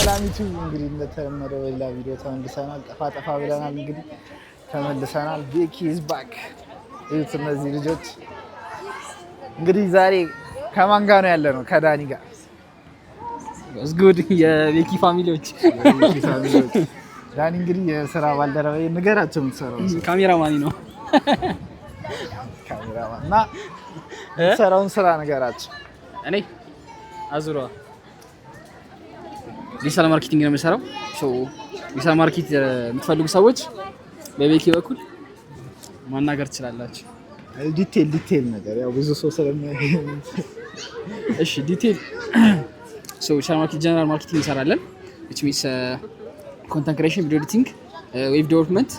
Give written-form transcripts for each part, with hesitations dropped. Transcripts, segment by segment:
ሰላም ዩቲዩብ፣ እንግዲህ እንደተለመደው በሌላ ቪዲዮ ተመልሰናል። ጠፋ ጠፋ ብለናል። እንግዲህ ተመልሰናል። ቤኪ is back። እዩት እነዚህ ልጆች። እንግዲህ ዛሬ ከማን ጋር ነው ያለነው? ከዳኒ ጋር። ጉድ የቤኪ family ዎች። የቤኪ family ዎች። ዳኒ እንግዲህ የስራ ባልደረባዬ፣ ንገራቸው የምትሰራው ስራ። ካሜራማኒ ነው። ካሜራማን እና የምትሰራውን ስራ ንገራቸው። እኔ አዙሯ digital marketing ነው የምሰራው። So digital market የምትፈልጉ ሰዎች በቤኪ በኩል ማናገር ትችላላችሁ። Detail ነገር ያው ብዙ ሰው ስለሚያይ። እሺ፣ detail፣ so digital market፣ general marketing እንሰራለን፣ which means content creation፣ video editing፣ web development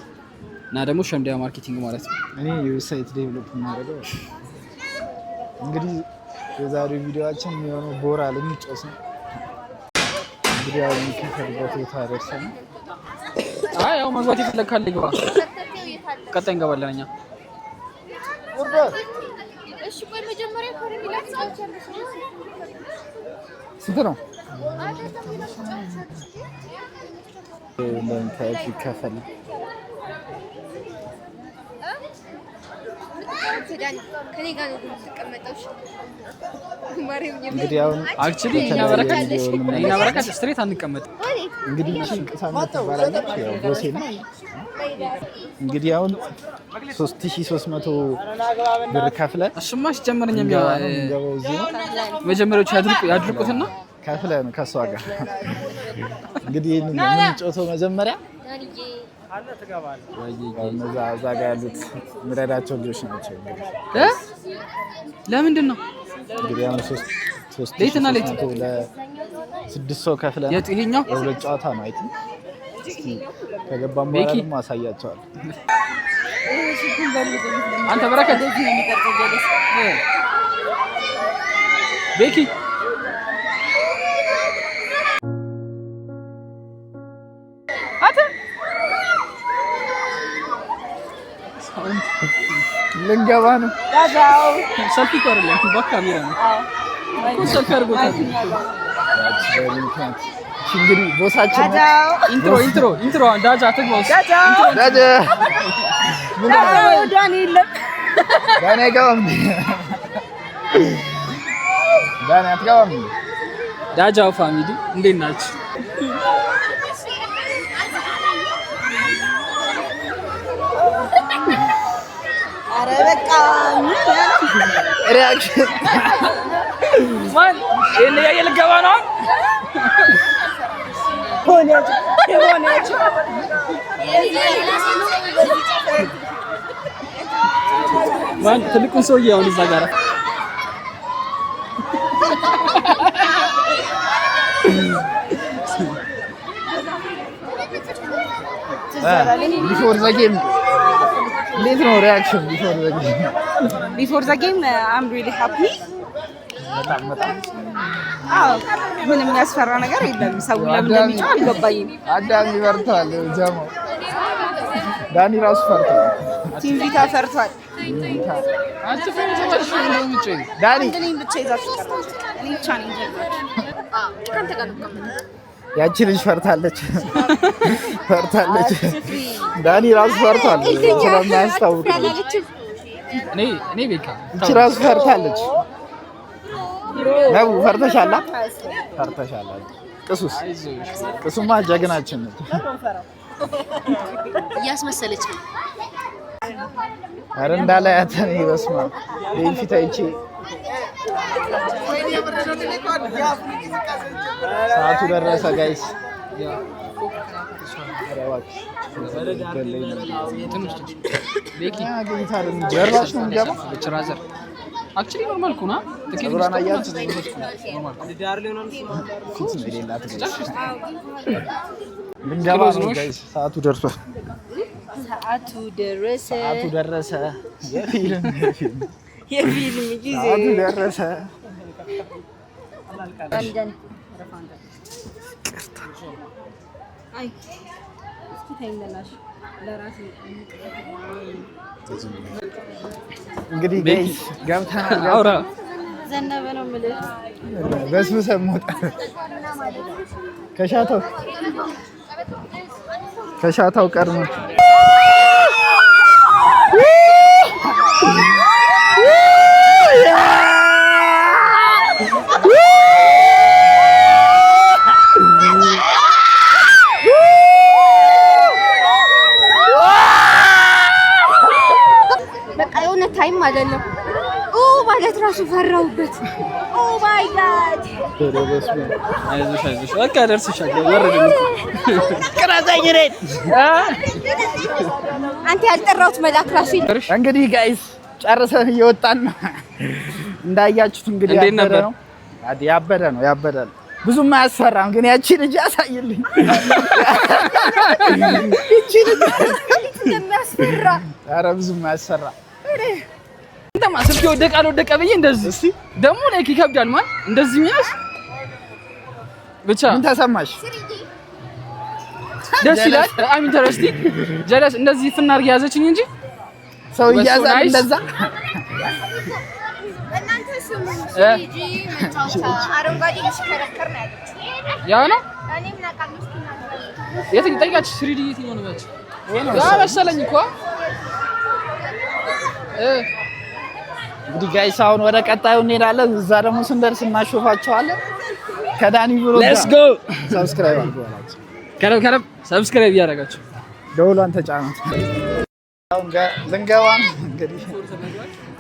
እና ደግሞ social media marketing ማለት ነው። እኔ የ website develop የማደርገው። እንግዲህ የዛሬው ቪዲዮአችን የሚሆነው ቦራ ልንጫወት ነው። እንግዲህ ያው የሚከፈልበት ቦታ ደርሰን አይ፣ ያው መግባት የፈለግ ካለ ይግባ። ቀጣይ እንገባለን እኛ። እሺ ቆይ፣ መጀመሪያ ከረሜላ ትጫወቻለሽ። ስንት ነው? እንደምታዩት ይከፈል። ከኔ ጋር ነው የምትቀመጠው። እንግዲህ አሁን Actually እኛ በተለያየ በረከት ቪዲዮ እኛ እንመለሳለን። በረከት straight አንቀመጥ። እንግዲህ እቺ ቅሳነት ትባላለች። ያው ቦሴ ነው። እንግዲህ አሁን 3300 ብር ከፍለን እሱማ ሲጀመር እኛ እንገባ ነው። የምንገባው እዚህ ነው። መጀመሪያዎቹ ያድርቁትና ከፍለን ከእሷ ጋር እንግዲህ ይህንን ነው የምንጫወተው መጀመሪያ። ያው እነዛ እዛ ጋር ያሉት የምረዳቸው ልጆች ናቸው። እንግዲህ እ ለምንድን ነው? እንግዲህ አሁን ሶስት ሌት እና ሌት። ሺህ ሦስት መቶ ለስድስት ሰው ከፍለን የቱ ይሄኛው? የሁለት ጨዋታ ነው። I think እስኪ ከገባን በኋላ ቤኪ። ደግሞ አሳያቸዋለሁ። አንተ በረከት፣ ቤኪ። አንተ ልንገባ ነው። ሰልፊ እኮ አይደለም፣ በካሜራ ነው እኮ፣ ሰልፊ አድርጎታል። ያቺ በዚህ ምክንያት እሺ፣ እንግዲህ boss ኣችን ነች። Intro, intro, intro፣ ዳጃ ትግባ ውስጥ። ዳጃ ምንድን ነው? ዳኒ የለም። ዳኒ አይገባም እንዴ? ዳኒ አትገባም እንዴ? ዳጃው family እንዴት ናችሁ? ኧረ በቃ። Reaction. ማን ይሄን እያየ ልገባ ነው? ሆነች ሆነች። ማን ትልቁን ሰውዬ አሁን እዛ ጋር Before the game እንዴት ነው reaction? Before the game. Before the game, I'm really happy. በጣም በጣም። አዎ፣ ምንም የሚያስፈራ ነገር የለም። ሰው ለምን እንደሚጮህ አልገባኝም። አዳሚ ፈርቷል። ጀማው ዳኒ ራሱ ፈርቷል። ቲም ቪታ ፈርቷል። አንቺ ፍሬም ሰማሽ ነው የምትጮይው? ዳኒ። አንድ እኔን ብቻ ይዛችሁ ቀራችሁ። እኔ ብቻ ነኝ ጀግናችሁ። ከአንተ ጋር ነው የምቀመጠው። ያቺ ልጅ ፈርታለች፣ ፈርታለች። ዳኒ ራሱ ፈርቷል ስለማያስታውቅ ነው። እኔ ቤካ። እቺ ራሱ ፈርታለች። ነው ፈርተሻላ? ፈርተሻላ። ቅሱስ ቅሱማ ጀግናችን ነው። እያስመሰለች ነው። ኧረ እንዳላያት እኔ በስመ አብ፣ ይሄን ፊት አይቼ። ሰዓቱ ደረሰ guys። ኧረ እባክሽ ገለኝ ነው። ቤኪ። አግኝታለሁ። ጀርባሽ ነው የሚገባው። Brother, actually normal እኮ ነው። ትኬት ፀጉሯን አያችሁ? Normal እኮ። ፊት ነው የሌላት guys። ልንገባ ነው guys፣ ሰዓቱ ደርሷል። ሰዓቱ ደረሰ። ሰዓቱ ደረሰ። የፊልም የፊልም ጊዜ። ሰዓቱ ደረሰ። አይ፣ እስኪ ተይኝ በእናትሽ ለራሴ። እንግዲህ guys ገብተናል። አውራ። ዘነበ ነው የምልህ። በስብሰን መውጣት ከሻታው ከሻታው ቀድሞ። በቃ የሆነ time ማለት ነው ኦ ማለት ራሱ ፈራሁበት። Oh my God. አይዞሽ አይዞሽ፣ በቃ ደርስሻል። ወረድን እኮ። ቅረጸኝ እኔን። አንተ ያልጠራሁት መልአክ ራሱ እንግዲህ guys ጨርሰን እየወጣን ነው። እንዳያችሁት እንግዲህ እንዴት ያበደ ነበር? ነው። ያበደ ነው፣ ያበደ ነው። ብዙም አያስፈራም፣ ግን ያቺ ልጅ ያሳይልኝ። ይቺ ልጅ እንደሚያስፈራ። ኧረ ብዙም አያስፈራ። እንተማ ስልኬ ወደቀ አልወደቀ ብዬ እንደዚህ ደግሞ like ይከብዳል ማለት እንደዚህ መያዝ ብቻ። ምን ተሰማሽ? ደስ ይላል። በጣም interesting። ጀለስ እንደዚህ ፍናርግ ያዘችኝ እንጂ ሰው was so እያዛል nice. እንደዛ። እናንተ ስሙ፣ 3D መጫወቻ አረንጓዴ የሚሽከረከር ነው ያለችው። ያ ነው። እኔ ምን አውቃለሁ? እስኪ እናንተ የት ጠይቃችሁ 3D የትኛው ነው ያለችው? ያ መሰለኝ እኮ እንግዲህ guys አሁን ወደ ቀጣዩ እንሄዳለን። እዛ ደግሞ ስንደርስ እናሾፋቸዋለን። ከዳኒ ብሮ Let's go. Subscribe አድርጉ አላቸው። ከረብ ከረብ subscribe እያደረጋችሁ ደውሏን ተጫኑት። አሁን ልንገባ ነው እንግዲህ።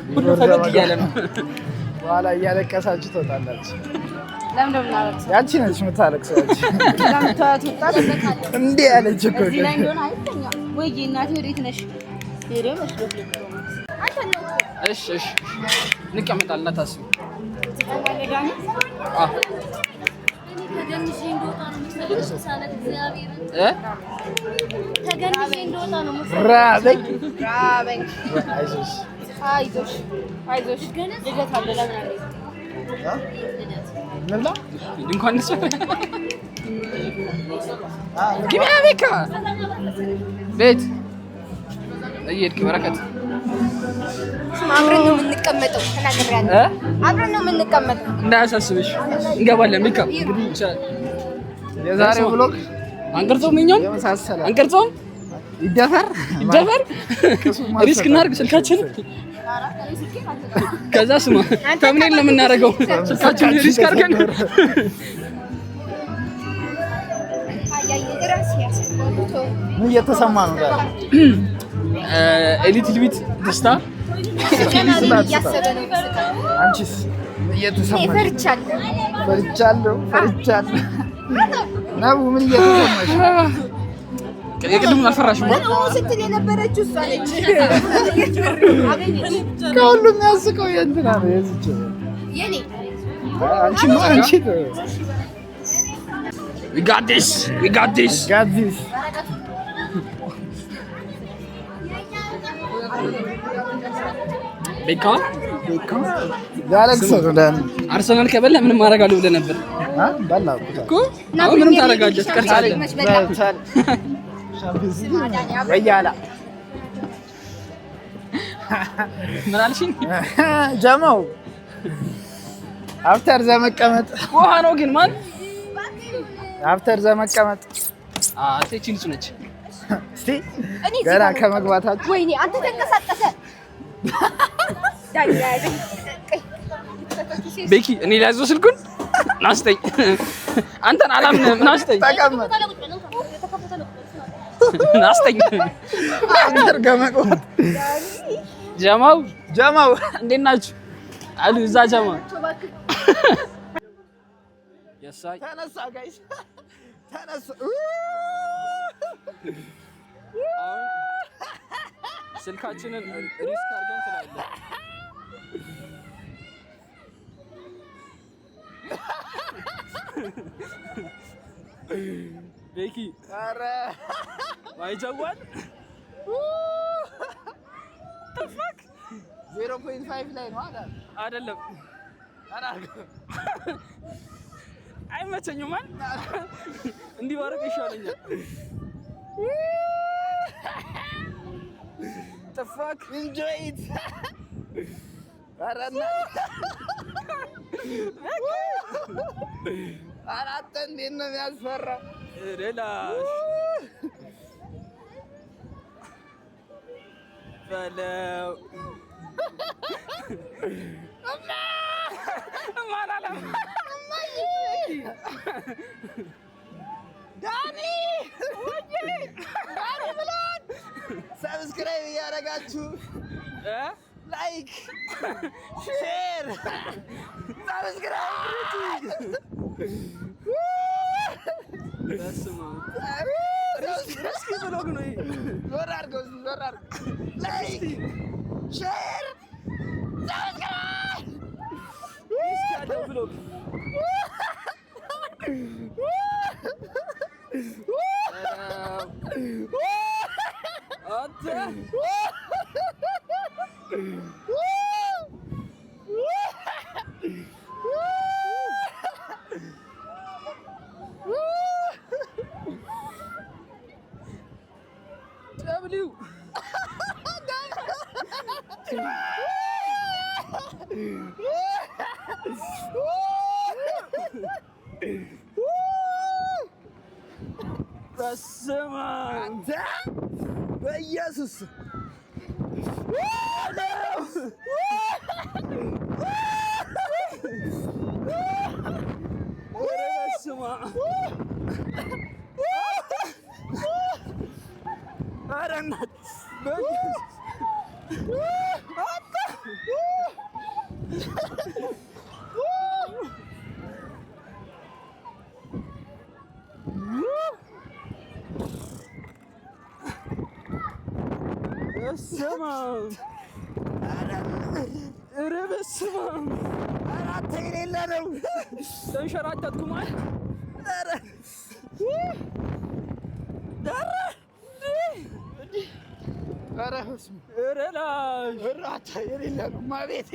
ሁሉ ፈገግ እያለ ነው። በኋላ እያለቀሳችሁ ትወጣላችሁ። ለምን ነው የምናለቅሰው? ያቺ ነች የምታለቅሰው። ያቺ ለምን ተዋት ወጣት? እንዲህ ያለች እኮ። እዚህ ላይ እንደሆነ አይተኛ። ወይ እናቴ ወዴት ነሽ? ሄዶ መስሎት ነው። እሺ እሺ፣ እንቀመጣለን እንዳታስቢ። ተገንዤ እንደወጣ ነው የምትፈልገው ሳለት እግዚአብሔርን እ ተገንዤ እንደወጣ ነው የምትፈልገው። ራበኝ። ራበኝ። አይዞሽ። አይዞሽ አይዞሽ። ልደት አለ፣ ለምን አለ? እንብላ። ድንኳን ንስ ግቢ ቤካ ቤት እየሄድክ በረከት። ስማ፣ አብረን ነው የምንቀመጠው። ተናግሬያለሁ። እ አብረን ነው የምንቀመጠው። እንዳያሳስብሽ እንገባለን። ቤካ ይቻላል። የዛሬው vlog አንቀርጸውም፣ የእኛውን የመሳሰለ አንቀርጸውም። ይደፈር። ይደፈር፣ risk እናድርግ ስልካችን። ከዛ ስማ thumbnail ነው የምናደርገው። ስልካችንን risk አድርገን። አያይ ራሴ ያስቆልቶ ምን እየተሰማ ነው ዛሬ? A little bit ደስታ። ገና እያሰበ ነው። አንቺስ ምን እኔ እየተሰማሽ? ፈርቻለሁ። ፈርቻለሁ፣ ፈርቻለሁ። ነቡ ምን እየተሰማሽ? የቅድሙን አልፈራሽም? ግን ኦ ስትል የነበረችው እሷ ነች። ከሁሉም የሚያስቀው የእንትና ነው፣ የዚች። የኔ አንቺማ አንቺ We got this. We got this. Got this. ቤካ። ያለቅሰ ነው ዳኒ። አርሰናል ከበላ ምንም አደርጋለሁ ብለህ ነበር አ በላ እኮ። አሁን ምንም ታደርጋለህ፣ ትቀርጻለህ። መች በላ? ወያላ። ምን አልሽኝ? ጀማው after ዘመቀመጥ ውሃ ነው ግን ማን After ዘመቀመጥ አቴቺ ንጹህ ነች። እስቲ እኔ እዚህ ገና ጋር ነው። ከመግባታችሁ ወይኔ አንተ ተንቀሳቀሰ። ዳኒ ያዘኝ። ቤኪ እኔ ሊያዘው ስልኩን ናስጠኝ። አንተን አላምንህም። ናስጠኝ። ተቀመጥ። ናስጠኝ። After ከመግባት ጀማው ጀማው እንዴት ናችሁ? አሉ እዛ ጀማ የሳይ ተነሳ guys ተነሳ። አሁን ስልካችንን risk አድርገን ትላለህ። ቤኪ ኧረ ማይጀዋል 0.5 ላይ ነው አይደል? አይደለም፣ አይመቸኝም። እንዲህ ባረቅ ይሻለኛል። The fuck? Enjoy it. ኧረ እናትህ አራት እንዴት ነው የሚያስፈራው? Relax በለው። እማ አላለም። ዳኒ፣ ዳኒ ብሎን subscribe እያደረጋችሁ እ? Like፣ share፣ subscribe። በስመ አብ፣ risky vlog ነው ይሄ። ዞር አድርገው እስኪ፣ ዞር አድርገው። Like፣ share፣ subscribe። Risk ያለው vlog። አንተ። W። በስመ አብ። አንተ፣ በኢየሱስ። ኧረ በስመ አብ። ኧረ እናት፣ በኢየሱስ። አንተ። በስመ አብ። ኧረ በስመ አብ። ኧረ አንተ፣ የሌለ ነው። ተንሸራተትኩ ማለት። ኧረ ኧረ ኧረ በስመ አብ። ኧረ ላሽ። ኧረ አንተ፣ የሌለ ነው። ማቤቴ።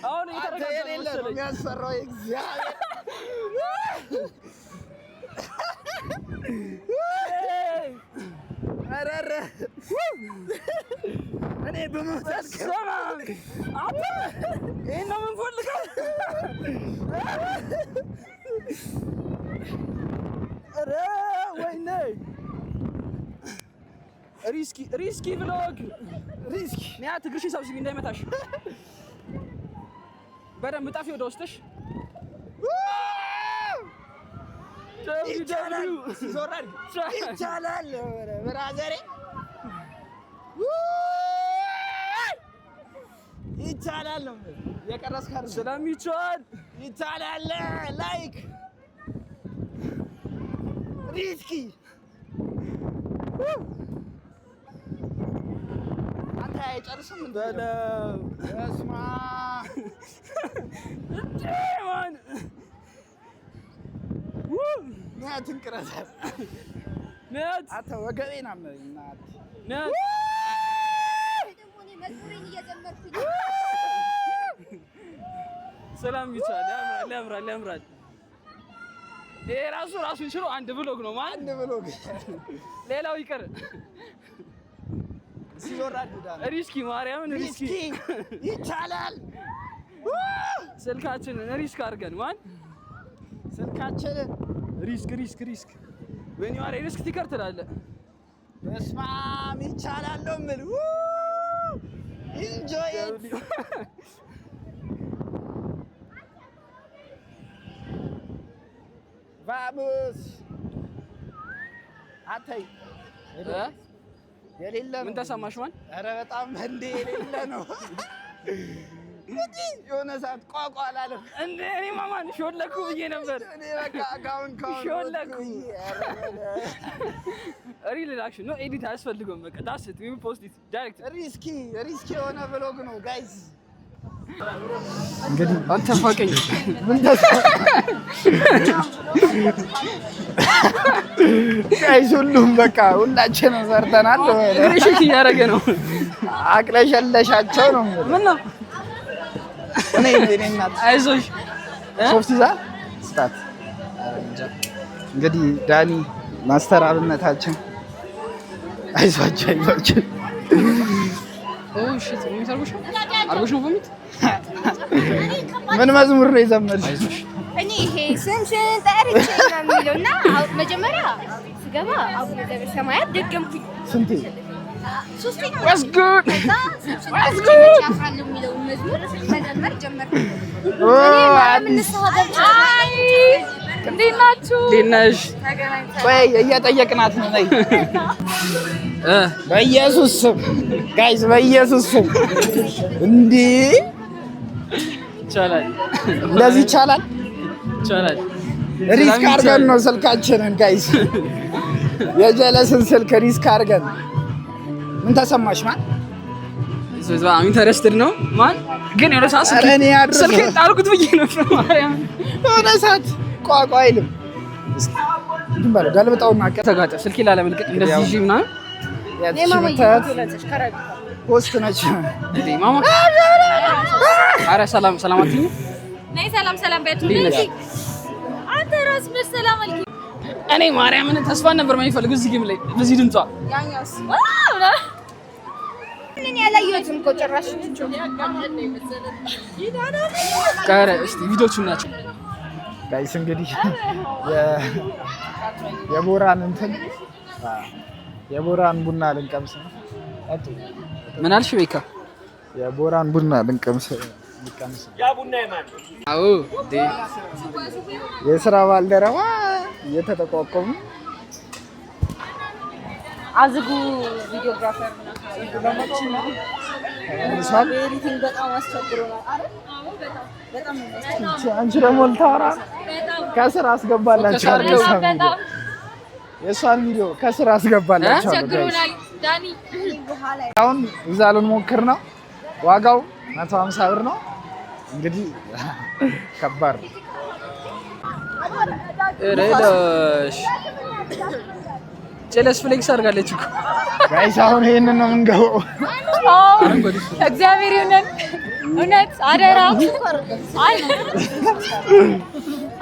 አሁን አንተ፣ እየተረጋጋ ነው የሌለ ነው። መሰለኝ። የሚያስፈራው የእግዚአብሔር። ኧረ ኧረ እኔ ብሞት በስመ አብ። አንተ፣ ይሄን ነው የምንፈልገው። ኧረ ወይኔ፣ risky, risky vlog። Risky። ኒያት፣ እግርሽን ሰብስቢ እንዳይመታሽ። በደንብ ጣፊ ወደ ውስጥሽ። ይቻላል። ዞር አድርግ። ይቻላል brother ኤ፣ ይቻላል ነው የቀረስክ አይደል? ስለሚቻል። ይቻላል። Like፣ risky። አንተ አይጨርስም እንዴ? በለው። በስመ አብ። እንዴ ማን። ኒያትን ቅረሳት። ኒያት። አንተ፣ ወገቤን አመመኝ እናቴ። ኒያት። ደግሞ እኔ መዝሙሬን እየዘመርኩኝ። ስለሚቻል። ያምራል፣ ያምራል፣ ያምራል። ይሄ ራሱ ራሱን ችሎ አንድ vlog ነው ማለት። አንድ vlog። ሌላው ይቅር። ሲዞር አድርግ ዳና። Risky፣ ማርያምን risky። Risky፣ ይቻላል። ስልካችንን risk አድርገን ማን። ስልካችንን። Risk, risk, risk, when you are risk taker ትላለህ። በስመ አብ፣ ይቻላል ነው የምልህ። Enjoy it. Vamos። አንተ። እ? የሌለ ነው። ምን ተሰማሽ ማን? ኧረ በጣም እንዴ፣ የሌለ ነው። እንዲህ የሆነ ሰዓት ቋቋ አላለም። እንዴ፣ እኔማ ማን ሾለኩ ብዬ ነበር። እኔ በቃ ካሁን ካሁን ሾለኩ። ሞትኩኝ። ኧረ በለ። Real reaction ነው። Edit አያስፈልገውም። በቃ that's it, we post it direct። Risky, risky የሆነ vlog ነው guys። እንግዲህ አንተ ፋቀኝ። ምን guys፣ ሁሉም በቃ ሁላችንም ሰርተናል። እግሬ shake እያደረገ ነው። አቅለሸለሻቸው ነው የምልህ። ምን ነው? እኔ እናት። አይዞሽ። ሶፍት ይዛ ስጣት። እንግዲህ ዳኒ master አብነታችን፣ አይዟቸው አይዟቸው። Oh shit፣ vomit አድርጎሽ ነው፣ አድርጎሽ ነው vomit። ምን መዝሙር ነው የዘመርሽ? እኔ ይሄ ስምሽን ጠርቼ ነው የሚለው እና መጀመሪያ ስገባ አቡነ ዘበሰማያት ደገምኩኝ። ስንቴ? ሶስተኛ። What's good? ከዛ ስምሽን ጠርቼ መቼ አፍራለሁ የሚለውን መዝሙር መዘመር ጀመርኩ። ኦ፣ እኔ አዲስ ንስሐ ገብቻለሁ። እንዴት ናችሁ? እንዴት ነሽ? ቆይ፣ እየጠየቅናት ነው። ነይ። በኢየሱስ ስም guys፣ በኢየሱስ ስም እንዴ! ይቻላል። እንደዚህ ይቻላል። ይቻላል። Risk አድርገን ነው ስልካችንን guys፣ የጀለስን ስልክ risk አድርገን። ምን ተሰማሽ man? በጣም interested ነው man፣ ግን የሆነ ሰዓት ኧረ እኔ አድርሰው። ስልኬን ጣልኩት ብዬ ነበር ማርያም። የሆነ ሰዓት ቋቋ አይልም። እንትን በለው፣ ገልብጠውና ተጋጨ፣ ስልኬን ላለመልቀቅ እንደዚህ ይዤ ምናምን። ያቺ የምታያት host ነች። እንዴ ማማ፣ ኧረ ሰላም ሰላም አትይኝም? ነይ ሰላም ሰላም በያቸው። እንዴት ነሽ? አንተ ራስ መች ሰላም አልከኝ? እኔ ማርያምን ተስፋ ነበር የማይፈልግ እዚህ game ላይ በዚህ ድምጿ። እኔ ያላየሁትም እኮ ጭራሽ። ኧረ እስቲ ቪዲዮቹ ናቸው። Guys፣ እንግዲህ የቦራን እንትን፣ የቦራን ቡና ልንቀምስ ነው። ጠጡ። ምን አልሽ ቤካ? የቦራን ቡና ልንቀምስ ነው። አዎ እንዴ። የስራ ባልደረባ እየተጠቋቆሙ። አዝጉ videographer ተመልሷል። Editing በጣም አስቸግሮናል። አይደል? በጣም ነው የሚያስቸግረው። አንቺ ደግሞ ልታወራ ከስር አስገባላችኋለሁ። የእሷን ቪዲዮ፣ የእሷን ቪዲዮ ከስር አስገባላችኋለሁ guys። ቸግሮናል ዳኒ። አሁን እዛ ልንሞክር ነው። ዋጋው 150 ብር ነው። እንግዲህ ከባድ ነው። ኧረ ዳሽ ጀለስ flex አድርጋለች እኮ። Guys፣ አሁን ይሄንን ነው የምንገባው። እግዚአብሔር ይሁነን። እውነት አደራ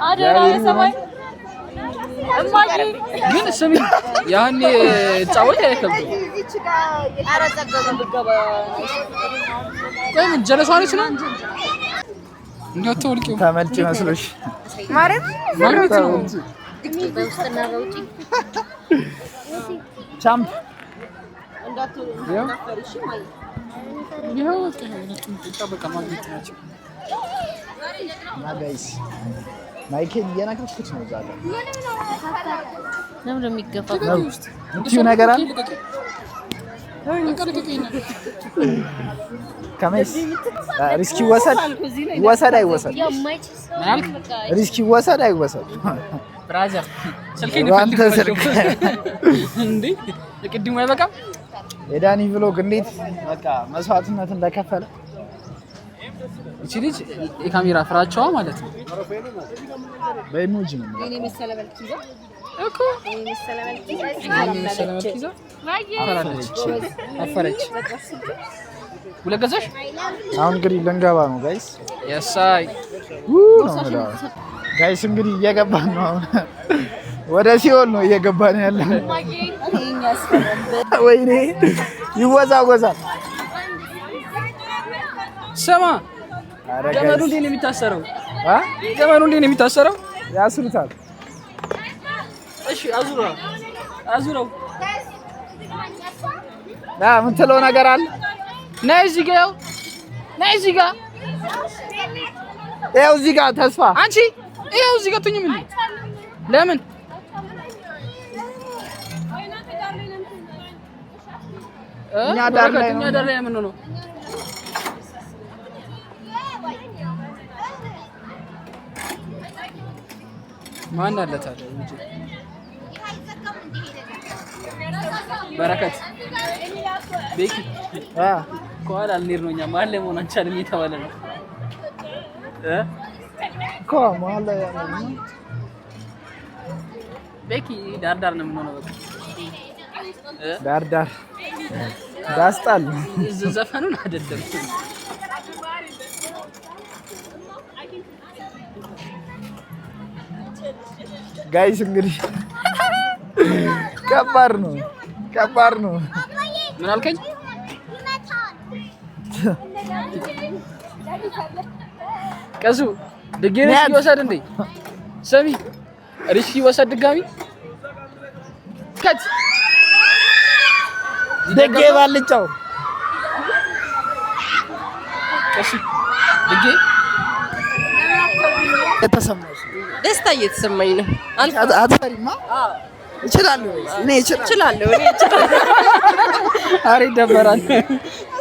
አደራ በሰማይ እማዬ። ግን ስሚ፣ ያኔ ጫወት አይከብድም። ቆይ ምን ጀለሷ ነች ነው እንዳትወልቂው። ተመልጭ መስሎሽ? ማለት ማግኘት ነው። በውስጥና በውጭ። Champ። ይኸው በቃ ሁለቱም ጡጫ በቃ ማግኘት ናቸው። እና guys፣ mic ኤን እየነካኩት ነው እዛ ጋር። ለምን ነው የሚገፋው? የምትይው ነገር አለ? ከመይስ risk ይወሰድ ይወሰድ አይወሰድ? የማይችል ሰው ምን አልክ? በቃ። Risk ይወሰድ አይወሰድ? Brother፣ ስልኬን በአንተ እፈልገዋለሁ። ስልክ። እንዴ የቅድሙ አይበቃም? የዳኒ vlog እንዴት በቃ መስዋዕትነት እንደከፈለ። እቺ ልጅ የካሜራ ፍራቻዋ ማለት ነው። በ emoji ነው የምለው። የኔ መሰለ መልክ ይዛ እኮ። የኔ መሰለ መልክ ይዛ። ይሄን የመሰለ መልክ ይዛ አፈራለች። አፈረች። ሁለት ገዛሽ? አሁን እንግዲህ ልንገባ ነው guys። የሳይ። ው ነው የምለው። Guys፣ እንግዲህ እየገባን ነው። አሁን ወደ ሲኦል ነው እየገባን ያለ። ወይኔ ይወዛወዛል። ስማ፣ ኧረ ገመዱ guys። እንዴት ነው የሚታሰረው? አ? ገመዱ እንዴት ነው የሚታሰረው? ያስሩታል። እሺ አዙረው አዙረው። ና፣ የምትለው ነገር አለ? ነይ እዚህ ጋር፣ ያው ነይ እዚህ ጋር። ይኸው እዚህ ጋር ተስፋ። አንቺ ይኸው እዚህ ጋር ትኝም እንዴ? ለምን? እ? እኛ ዳር ላይ እኛ ነው። ዳር ላይ ነው የምንሆነው። ማን አለ ታዲያ? ውጪ በረከት ቤኪ። አ ከኋላ ልንሄድ ነው እኛ፣ መሀል ላይ መሆን አንቻልም እየተባለ ነው እ? እኮ መሀል ላይ ያለው ነው። ቤኪ ዳር ዳር ነው የምንሆነው በቃ እ? ዳር ዳር ዳስጣል። ዘፈኑን አይደለም። Guys፣ እንግዲህ ከባድ ነው፣ ከባድ ነው። ምን አልከኝ? ቀሱ ድጌ risk ይወሰድ እንዴ? ሰሚ risk ይወሰድ ድጋሚ cut። ደጌ ባልጫው። ቀሱ ድጌ። የተሰማሽ? ደስታ እየተሰማኝ ነው። አትፈሪማ? እችላለሁ ወይስ እኔ እችላለሁ? እችላለሁ፣ እኔ እችላለሁ። አሬ ይደበራል።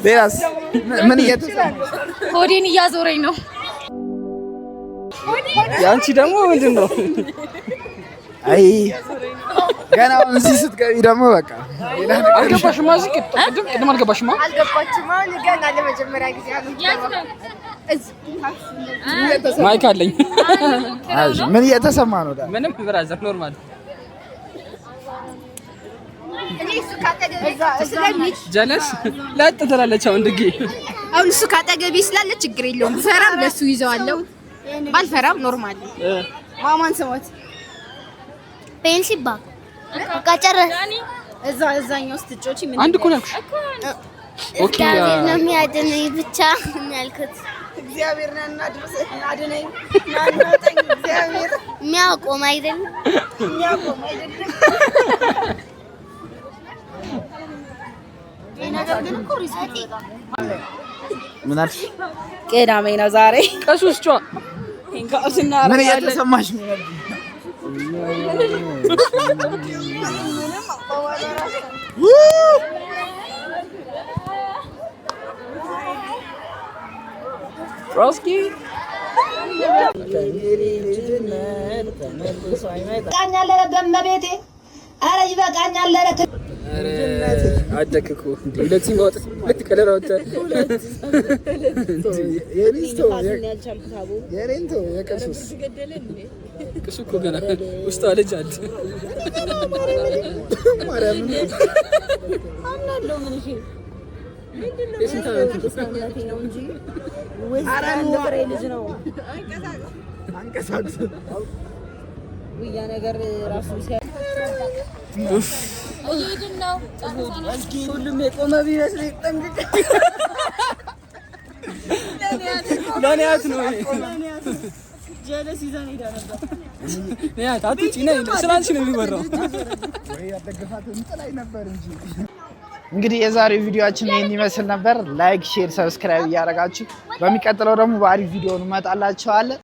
ሌላስ ምን እየተሰማሽ? ሆዴን እያዞረኝ ነው። የአንቺ ደግሞ ምንድን ነው? አይ ገና አሁን እዚህ ስትገቢ ደግሞ በቃ ሌላ ነገር። አልገባሽማ? እዚህ ቅድም ቅድም አልገባሽማ? አልገባችም። አሁን ገና ለመጀመሪያ ጊዜ ነው። እዚህ Mic አለኝ። አይ ምን እየተሰማ ነው? ዳ ምንም brother፣ normal። እኔ እሱ ካጠገቤ ስለሚል ጀለስ ለጥ ትላለች አሁን ድጌ። አሁን እሱ ካጠገቤ ስላለ ችግር የለውም። ብፈራም ለሱ ይዘዋለሁ፣ ባልፈራም normal ነው። ማማን ስሟት። ፔንሲል ባክ በቃ ጨረስ። እዛ እዛኛው ስትጮቺ ምን? አንድ እኮ ነው ያልኩሽ። Okay። እግዚአብሔር ነው የሚያድነኝ ብቻ ነው ያልኩት። እግዚአብሔር ና ድረስ፣ አድነኝ፣ ና እናውጣኝ እግዚአብሔር። የሚያቆም አይደለም። የሚያቆም አይደለም። ምን አልሽ? ቅዳሜ ነው ዛሬ። ቀሱስ ጯ። Hangout ምን እናደርጋለን። እየተሰማሽ ነው? ሮስኪ። ይበቃኛል፣ ኧረ በእመቤቴ፣ ኧረ ይበቃኛል፣ ኧረ። አደክ እኮ እንዴ! ሁለት ሲም አውጥተህ ሁለት color አውጥተህ። የኔን ተው፣ የቀሱስ። ቅሱ እኮ ገና ውስጧ ልጅ አለ። ማርያምን። አምናለሁ። ምን እሺ የስንት ዓመት ነው? ነው እንጂ አንድ ፍሬ ልጅ ነው። አንቀሳቅስ። ውያ ነገር ራሱ እየሄድን ነው። ሁሉም የቆመ ቢመስል ይጠንቅቅ። ለኒያት ነው ይሄ። ጀለስ ይዘን ሄዳ ነበር። ኒያት አትውጪ፣ ነይ። ስላንቺ ነው የሚወራው። ወይ ያደገፋትን ጥላኝ ነበር እንጂ። እንግዲህ የዛሬው ቪዲዮአችን ይህን ይመስል ነበር። Like፣ share፣ subscribe እያደረጋችሁ በሚቀጥለው ደግሞ በአሪፍ ቪዲዮ እንመጣላችኋለን።